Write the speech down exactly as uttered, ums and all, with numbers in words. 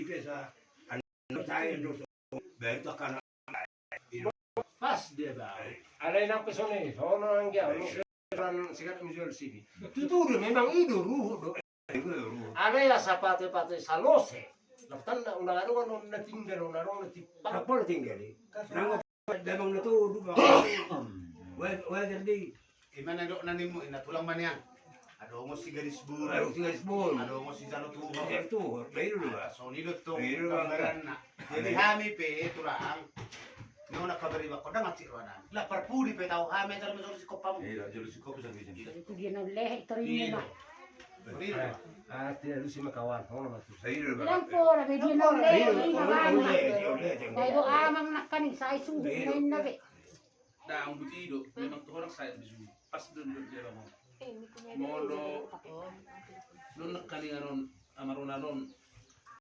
Biasa, anu, saya, terus, baru tekan. Pas dia, Bang. Alai nang pe songon i, songon anggia, anu, sekarang, sekarang menjual C D. Tutu do, memang i do ruhut do. Alai asa pate-pate salose. Lapatanna unang adong na tinggal, unang adong na timpang. Apa na tinggal i? Nang damang na tudu, Bang. Wajar di. Ima na dok na nimmu, ina tulang maniang. Adong si gadis buru. Adong si gadis buru. Adong si jalo tuho. Jalo tuho. Baru do, Bang. Songon i do tong gambaranna. Jadi hami pe tulang. Nona kabari bakko dang acik roana. Lah parpudi pe tau hami acara masuk si kopamu. Iya, jadi si kopi sambil jam. Itu dia noleh itu ringan. Ah, tidak lu sih makawan, hono matu. Bilang pora be dia noleh, ini makawan. Saya do amang nak kaning saya suhu main nabe. Dang buti do, memang tu orang saya bisu. Pas don don dia bangun. Molo don nak kaning anon, amaron anon.